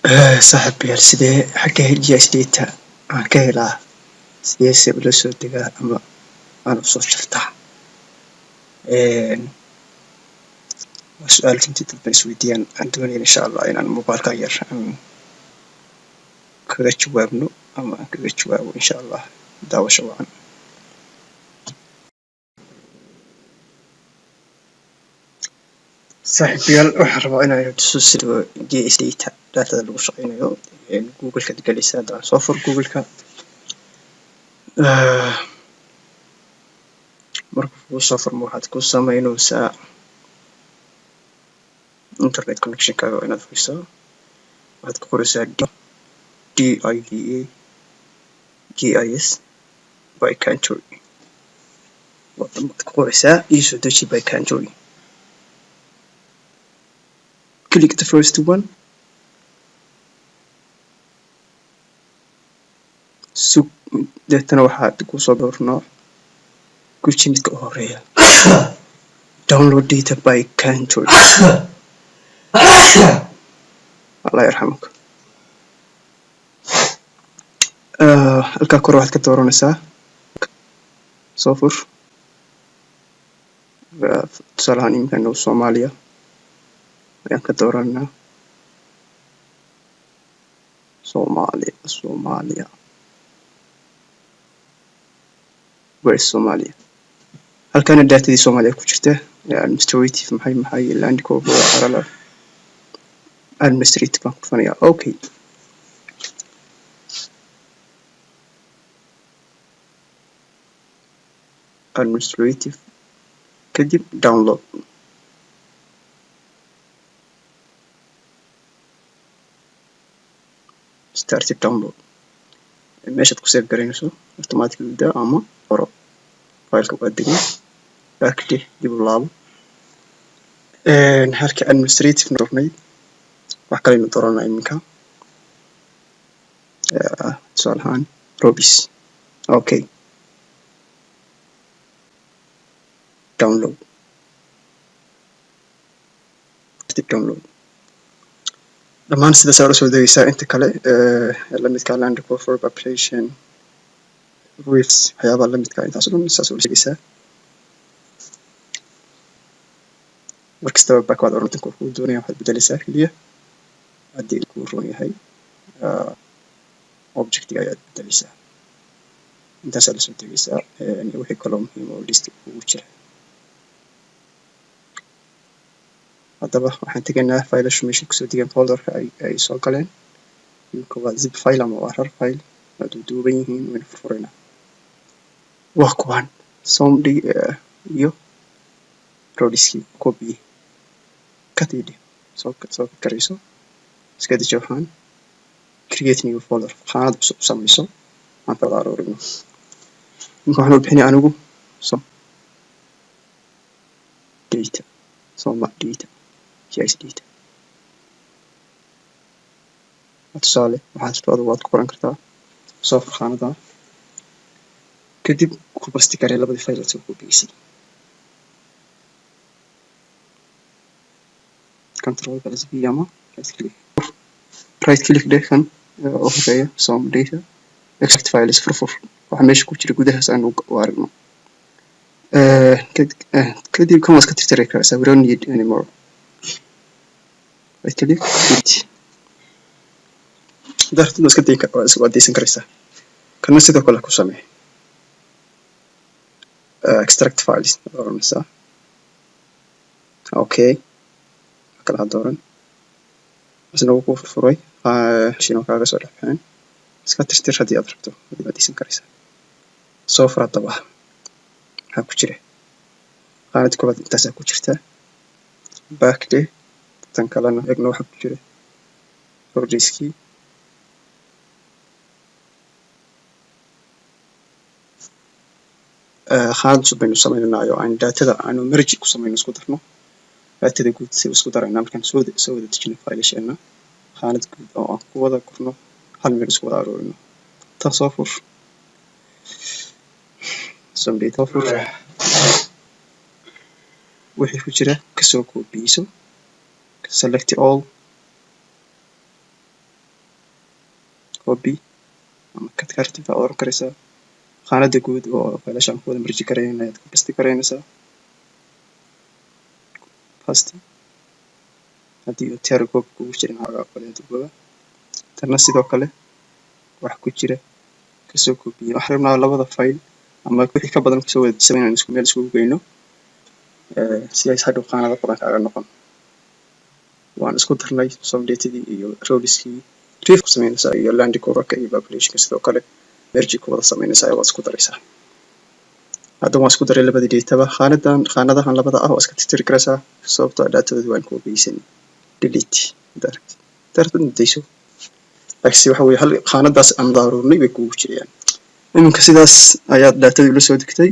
Saaxiibayaal, sidee xagga GIS data aan ka helaa? Sideese ula soo degaa ama aan usoo jartaa? Waa su-aal runtii dad badan isweydiiyaan. Aan doonaya, insha Allah, inaan muuqaalkan yar aan kaga jawaabno ama aan kaga jawaabo, insha Allah. Daawasho wacan. Saaxiibayaal, waxaan rabaa inaan tuso sida GIS data datada lagu shaqeynayo. Google-ka galaysaa. Haddaan soo fur Google-ka, marka kuu soo furmo, waxaad ku sameynaysaa internet connectionkaaga waa inaad furisaa. Waxaad ku qoraysaa DIVA GIS by country. Waad ku qoraysaa "iisoo deji by country". Click the first one. Sug, deetana waxaad kusoo dhowr nooc. Guji midka u horeeya, "download data by country". Allah yarxamuka. Halkaa kore waxaad ka dooranaysaa, soo fur, tusaale ahaan iminka inagu Soomaaliya ayaan ka dooranaa. Soomaaliya, Soomaaliya, where is Somalia? Halkaana datadii Soomaaliya ku jirta: administrative, maxay maxay, land cover, arala. Administrative baan ku dhufanayaa. Okay, administrative, kadib download, start download. Meeshaad ku save garaynayso automatically daa ama qoro. Fileka waa degay. Back dheh, dib u laabo. Halka administrative doornay, wax kaleynu dooranaa iminka, tusaale ahaan roads. Okay, download, download. Dhammaan sidaas aad usoo degaysaa. Inta kale lamidka, land cover, population, rivers, waxyaabaha lamidka, intaas o dhan saas ula degaysaa. Mar kastaba back waad oran kuu doonaya. Waxaad bedelaysaa keliya haddii kuu roon yahay objectiga ayaad bedelaysaa. Intaasaa lasoo degaysaa, wixii kaloo muhiim oo list kugu jira. Haddaba waxaan tegaynaa faylashu meeshay kusoo degeen, folderka ay soo galeen. Imika waa zip file ama waa rar file, waa duuduuban yihiin. Waynu furfuraynaa. Waa kuwan somdi iyo roadskii. Copy, cut idhi, soo soo karayso, iska deji. Waxaan create new folder, khaanad cusub u samayso aan kala aroorino. Imika waxaan u bixinaya anigu som data, soma data, GIS data. Tusaale, waxaad rabto adigu waad ku qoran kartaa. Soo fur khaanada, kadib ku paste garee labadii file aad soo kobiyeysay. Control plus V ama right click. Right click dheh kan oo horeeya, som data, extract files. Furfur waxa meesha ku jira gudahaas aan u aragno. Kadib kan waa iska tirtiri karaysaa, we don't need anymore. Right click, delete. Haddaad rabtid waa iska dayn, waa daysan karaysaa. Kana sidoo kale ku samee, extract files oranaysaa. Okay, kala ha dooran, isna wuu kuu furfuray, shino kaaga soo dhex bixin. Iska tirtir haddii aad rabto, waad daysan karaysaa. Soo fur. Haddaba maxaa ku jira qaanad koowaad? Intaasaa ku jirta. Back dheh. Tan kalena egna, waxaa ku jira roadskii. Khaanad cusub baynu sameynaynaa oo aan datada aanu merge ku sameyno, isku darno datada guud. Si isku daraynaa markaan soo wada dejino faylasheena, khaanad guud oo aan ku wada qorno, hal meel isku wada aroorino. Tan soo fur, some data fur, wixii ku jira kasoo koobiyeyso. Select all. Copy ama cut kartid baa oran karaysaa. Khaanada guud oo faylasha aan ku wada merge karayna ayaad ku paste garaynaysaa. Paste. Haddii uu TeraCopy kugu jirin, xoogaa kale durbaba. Tanna sidoo kale wax ku jira kasoo koobiye. Waxaan rabnaa labada file ama wixii ka badan kasoo wada dejisan inaan isku meel isugu geyno, si ay hadhow khaanado badan kaaga noqon. Waan isku darnay som datadii iyo roadskii. Riif ku samaynaysaa iyo land coverka iyo populationka sidoo kale merge ku wada samaynaysaa, waad isku daraysaa. Hadda waan isku daray labadii databa. Khaanadan, khaanadahan labada ah waa iska tirtiri karaysaa, sababtoo ah datadoodii waan koobiyeysan. Delete haddaad rabtid, haddaad rabtid dayso, laakiinse waxa weeye hal khaanadaas aan daaruurnay bay kugu jirayaan iminka. Sidaas ayaad datadii ula soo degtay.